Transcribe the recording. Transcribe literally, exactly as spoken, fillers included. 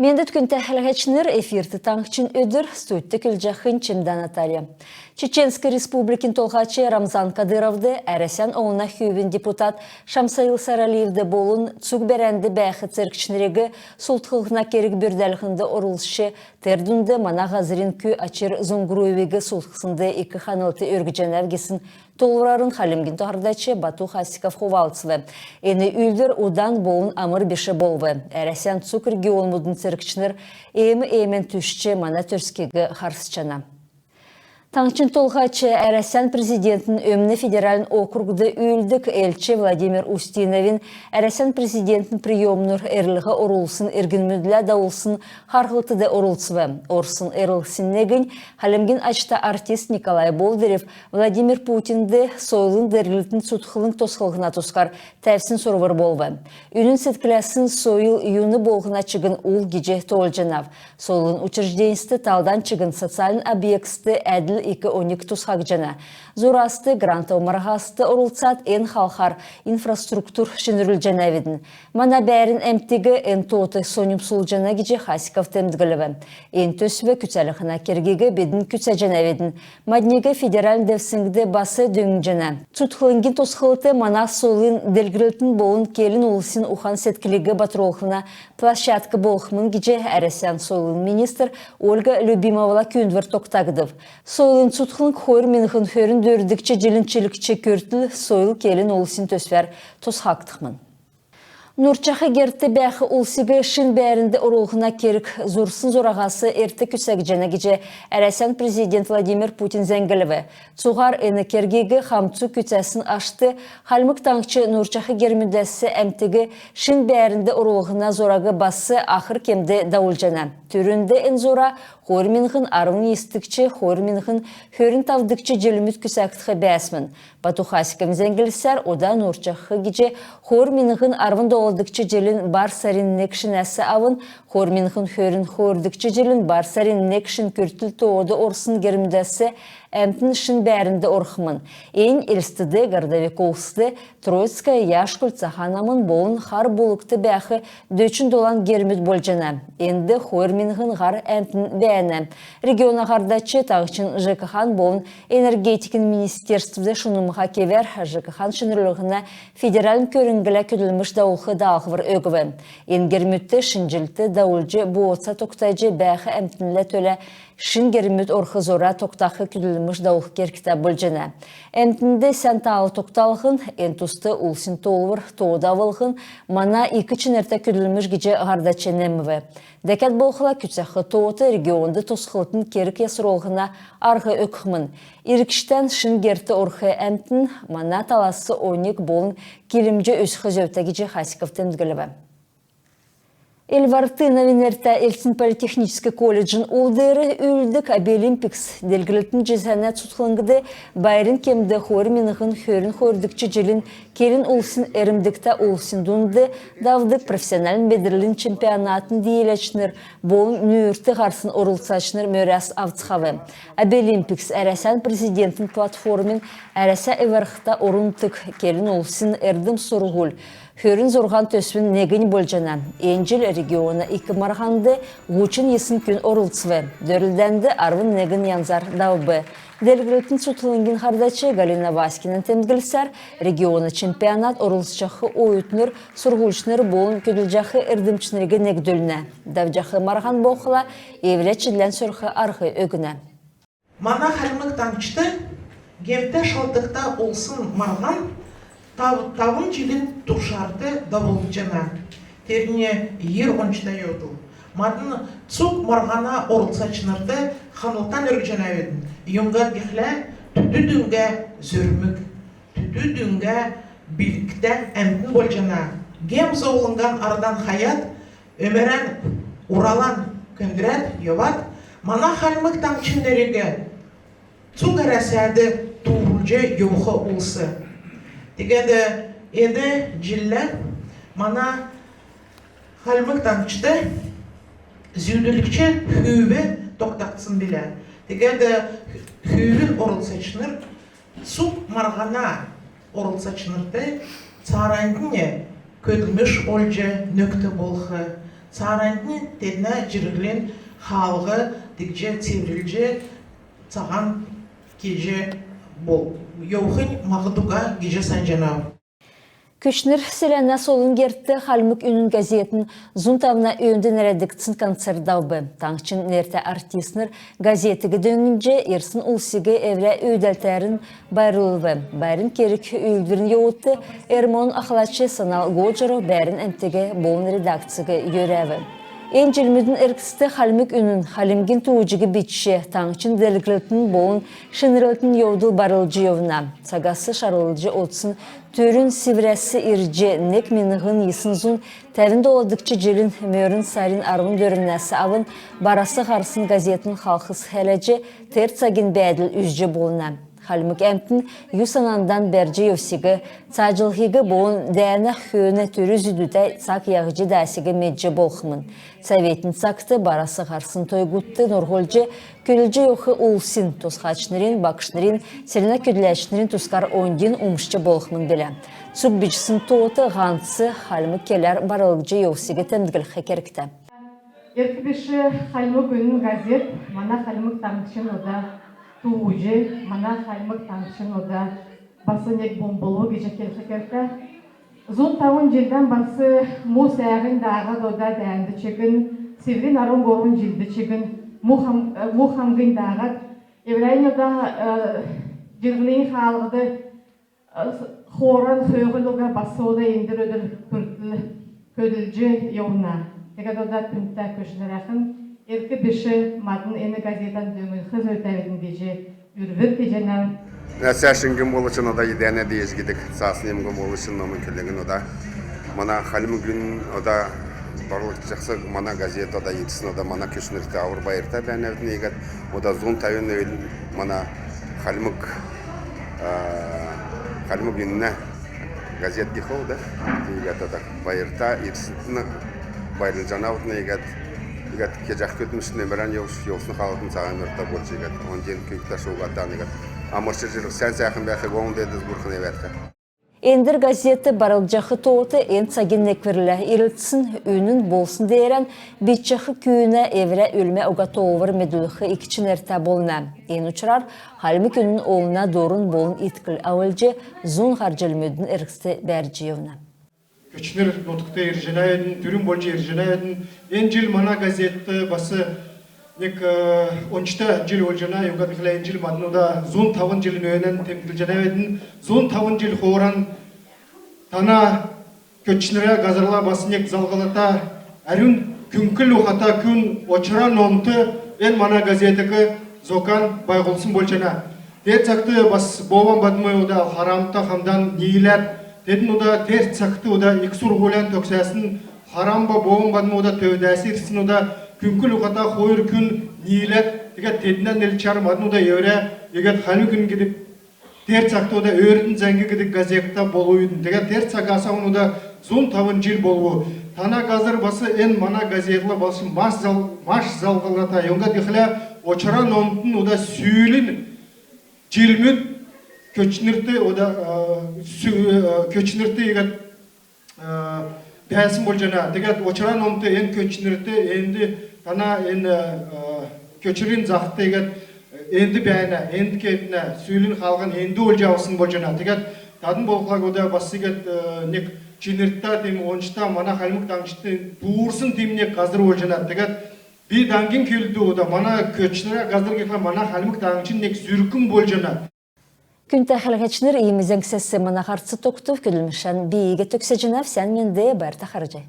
Мендвт, күндтә хәләһәчнр! Эфирт «Таңһчин өдр», студьд көдлҗәхнь Чимдә Наталья. Чеченск Республикин Толһач Рамзан Кадыровд Әрәсән Олна Хүвин депутат Шамсаил Саралиевд болн цуг бәрәнд бәәх цергчнриг сулдхлһна керг бүрдәлһнд орлцҗ, тер дунд мана һазрин кү Очир Зунгруевиг сулдхснд ик ханлт өргҗәнәв гисн тоолврарн Хальмгин һардач Бату Хасиков хувалцв. Эн үүлдвр удан болн амр биш болв. Әрәсән цуг регионмудын цергчнр ээм-ээмән түшҗ мана Төрскиг харсҗана. Таңһчин Толһач Әрәсән Президентин Өмн федеральн округд үүлддг элч Владимир Устиновин Әрәсән Президентин приемнур эрлһ орулсн иргнмүдлә давулсн харһлтд орлцв. Орсн эрлһсин негнь Хальмгин ачта артист Николай Болдырев Владимир Путинд сойлын делгрлтин цутхлң тосхлһна тускар тәвсн сурвр болв. Үнн седкләсн сойл юн болһна чигн ул гиҗ тоолҗанав. Сойлын учрежденьст талдан чигн социальн объектст әдл ик оньг тусхагдҗана. Зураст, грантов марһаст орлцад эн халхар инфраструктур шинрүлҗәнәвидн. Мана бәәрн әмтиг эн тоот соньмсулҗана гиҗ Хасиков темдглв. Эн төсв күцәлһнә кергиг бидн күцәҗәнәвидн. Мадниг федеральн девсңд бас дөңнҗәнә. Цутхлңгин тосхлт мана сойлын делгрлтин болн келн улсин ухан-седклиг батрулһна площадк болхмн гиҗ Әрәсән сойлын министр Ольга Любимовала күүндвр тогтагдв. Сойлын цутхлң хойр миңһн хөрн дөрвдгч җилин чилгч күртл «Сойл» келн улсин төсвәр тосхгдхмн. Нурҗах герт бәәх улсиг шин бәәрнд орулһна керг зурсн зураһас эрт күцәгдҗәнә гиҗ Әрәсән Президент Владимир Путин зәңглв. Цуһар эн кергиг хамцу күцәсн ашт Хальмг Таңһч нурҗах гермүдәс әмтиг шин бәәрнд орулһна зураг бас ахр кемд давулҗана. Түрүнд эн зура хойр миңһн арвн йисдгч, хойр миңһн хөрн тавдгч җилмүд күцәгдх бәәсмн. Бату Хасиковин зәңглсәр, ода нурҗах гиҗ хойр миңһн арвн долдгч җилин бар сарин нег шинәс авн хойр миңһн хөрн хойрдгч җилин бар сарин нег шин күртл тоод орсн гермүдәс әмтн шин бәәрнд орхмн. Эннь Элстд, Городовиковскд, Троицкое, Яшкуль, Цаһан-Амн болн Хар Булгт бәәх дөчн долан гермүд болҗана. Энд хойр миңһн һар әмтн бәәнә. Региона һардач таңһчин ЖКХ-н болн энергетикин министерствд шунмһа кевәр ЖКХ-н шинрүллһнә федеральн көрңглә көдлмш давулх даалһвр өгв. Эн гермүдт шинҗллт давулҗ, бооца тогтаҗ, бәәх әмтнлә төлә шин гермүд орх зура тогтах көдлмш давулх кергтә болҗана. Әмтнд сән таал тогталһн, эн туст улсин тоолвр тоод авлһн мана ик чинртә көдлмш гиҗ һардач немв. Дәкәд болхла, күцәх тоот регионд тосхлтын керг ясрулһна арһ өгхмн. Иргчдән шин герт орх әмтн мана талас оньг болн килмҗ үзх зөвтә гиҗ Хасиков темдглв. Эльвартыновин нертә Элстин политехническ колледжин ул деер үүлддг «Абилимпикс» делгрлтин җисәнә цутхлңд байрин кемд хойр миңһн хөрн хойрдгч җилин келн улсин эрмдгтә улсин дунд давдг профессиональн медрлин чемпионатын дииләчнр болн нүүрт һарсн орлцачнр мөрәс авцхав. «Абилимпикс» Әрәсән Президентин платформин «Әрәсә — эв-арһта орн-нутг» келн улсин эрдм-сурһуль хөрн зурһан төсвин негнь болҗана. Эн җил региона ик марһанд һучн йисн күн орлцв. Дөрлдәнд арвн негн янзар давв. Делгрлтин цутхлңгин һардач Галина Васькинан темдглсәр, региона чемпионат орлцҗах оютнр, сурһульчнр болн көдлҗәх эрдмчнриг негдүлнә. Давҗах марһан болхла, эврә чидлән сөрх арһ өгнә. Мана Хальмг Таңһчд гемтә шалтгта улсин марһан тав-, тавн җилин туршарт давулгдҗана. Тернь йир ончта йовдл. Мадн цуг марһана орлцачнрт ханлтан өргҗәнәвидн. Юңгад гихлә, төдү дүңгә зөрмг, төдү дүңгә билгтә әмтн болҗана. Гем зовлңган ардан хаяд, өмәрән уралан көндрәд йовад, мана Хальмг Таңһчин нериг цуг Әрәсәд туурулҗ йовх улс. Тегәд эн җиллә мана Хальмг Таңһчд зүүдүлгч хүүв тогтагдсн билә. Тегәд хүүвин орлцачнр цуг марһана орлцачнрт цааранднь көдлмш олҗ, нөкд болх, Цааранднь теднә җирһлин хаалһ тиигҗ цеврлҗ, цаһан кеҗ бол йовхнь маһд уга гиҗ санҗанав. Көтчнр селәнә Соллн герт «Хальмг үнн» газетин зун тавна өөнд нерәдгдсн концерт давв. Таңһчин нертә артистнр газетиг дөңнҗ, ирсн улсиг эврә үүдәлтәрн байрлулв. Байрин керг-үүлдврин йовудт РМО-н ахлач Санал Годжуров бәәрн әмтиг болн редакциг йөрәв. Эн җилмүдин эргцд «Хальмг үнн» хальмгин тууҗиг бичҗ, таңһчин делгрлтин болн шинрлтин йовдл барлҗ йовна. Цагас шарлҗ одсн түрүн Сиврәс ирҗ, нег миңһн йисн зун тәвн доладгч җилин мөрн сарин арвн дөрвнәс авн барас һарсн газетин халхс хәләҗ, тер цагин бәәдл үзҗ болна. Хальмг әмтн ю-санандан бәрҗ йовсиг, цааҗллһиг болн дәәнә хөөн түрү-зүдүтә цаг яһҗ даасиг медҗ болхмн. Советин цагт барас һарсн тойгудт нурһлҗ көдлҗ йовх улсин, тосхачнрин, багшнрин, селәнә көдләчнрин тускар оньдин умшҗ болхмн билә. Цуг бичсн тоот һанц хальмг келәр барлгдҗ йовсиг темдглх кергтә. Эрк биш «Хальмг үнн» газет мана Хальмг Таңһчин ода тууҗ, мана Хальмг Таңһчин ода бас нег бомб болв гиҗ келх кергтә. Зун тавн җилдән бас му сәәһинь дааһад ода дәәнд чигн, Сиврин арвн һурвн җилд чигн му хам-, му хамгинь дааһад, эврәннь ода, э, җирһлин хаалһд, э, хооран хөөгл уга бас ода эндр өдр бүртл көдлҗ йовна. Тегәд ода, күндтә Көтчнрәхн, эрк биш мадн эн газетан дөңнх зөвтәвидн гиҗ үрвр кеҗәнәв. Нәсәһиннь болвчн ода идәнә дееҗ гидг цаасн юмн болвчн номин келңгин ода мана Хальмг үнн ода барлгдҗах цаг, мана газет ода ирсн ода мана көтчнрт авр байрта бәәнәвидн. Иигәд ода зун тәвн өйл мана хальмг, а, «Хальмг үнн» газет гихлә ода. Иигәд ода байрта ирснтн байрлҗанавидн. Иигәд, иигәд кеҗәх көдлмшнь өмәрән йовсн, йовсн хаалһтн цаһан мөртә болҗ, иигәд оньдин күүкд таш уга тан иигәд амрч җирһҗ сән сәәхн бәәх болн Деедс Бурхн эврәтән. Эндр газет барлгдҗах тоот эн цагин некврлә ирлцсн, үнн болсн деерән бичҗәх күүнә эврә үлмә уга тоолвр медүлх ик чинртә болна. Эн учрар «Хальмг үнн» олна дурн болн иткл авлҗ, зун һар җилмүдин эргцд бәрҗ йовна. Көтчнр нутгт ирҗәнәвидн, түрүн болҗ ирҗәнәвидн. Эн җил мана газетд бас нег, э, ончта җил болҗана. Юңгад гихлә эн җил мадн ода зун тавн җилин өөнән темдглҗәнәвидн. Зун тавн җил хооран тана Көтчнрә һазрла бас нег залһлдата, әрүн күңкл ухата күн Очра Номт эн мана газетиг зокан байгулсн болҗана. Тер цагт бас Бован Бадм ода Харамта хамдан нииләд, тедн ода тер цагт ода ик сурһулян төгсәсн Харамба Бован Бадм ода төвдәс ирсн ода күңкл ухата хойр күн нииләд, тегәд теднә нилчәр мадн ода эврә иигәд «Хальмг үнн» гидг тер цагт ода «Өөрдин зәңг» гидг газетта болвидн. Тегәд тер цагас авн ода зун тавн җил болв. Тана һазр бас эн мана газетла бас маш зал-, маш залһлдата. Юңгад гихлә Очра Номтын ода сүүлин җилмүд Көтчнрт ода, а, сүү-, а, Көтчнрт иигәд, а, бәәсн болҗана. Тегәд Очра Номт эн Көтчнрт, энд тана эн, а, Көтчнрин заһд иигәд, энд бәәнә, энд кевтнә, сүүлин хаалһан энд олҗ авсн болҗана. Тегәд тадн болхла ода бас иигәд, а, нег чинртә, тиим ончта, мана Хальмг Таңһчд туурсн тиим нег һазр болҗана. Тегәд би даңгин келвдг ода, мана Көтчнрә һазр гихлә мана Хальмг Таңһчин нег зүркн болҗана. Күндтә хәләһәчнр, иим зәңгсәс мана һарц тогтв. Көдлмшән би иигәд төгсәҗәнәв. Сән менд, байрта харһий.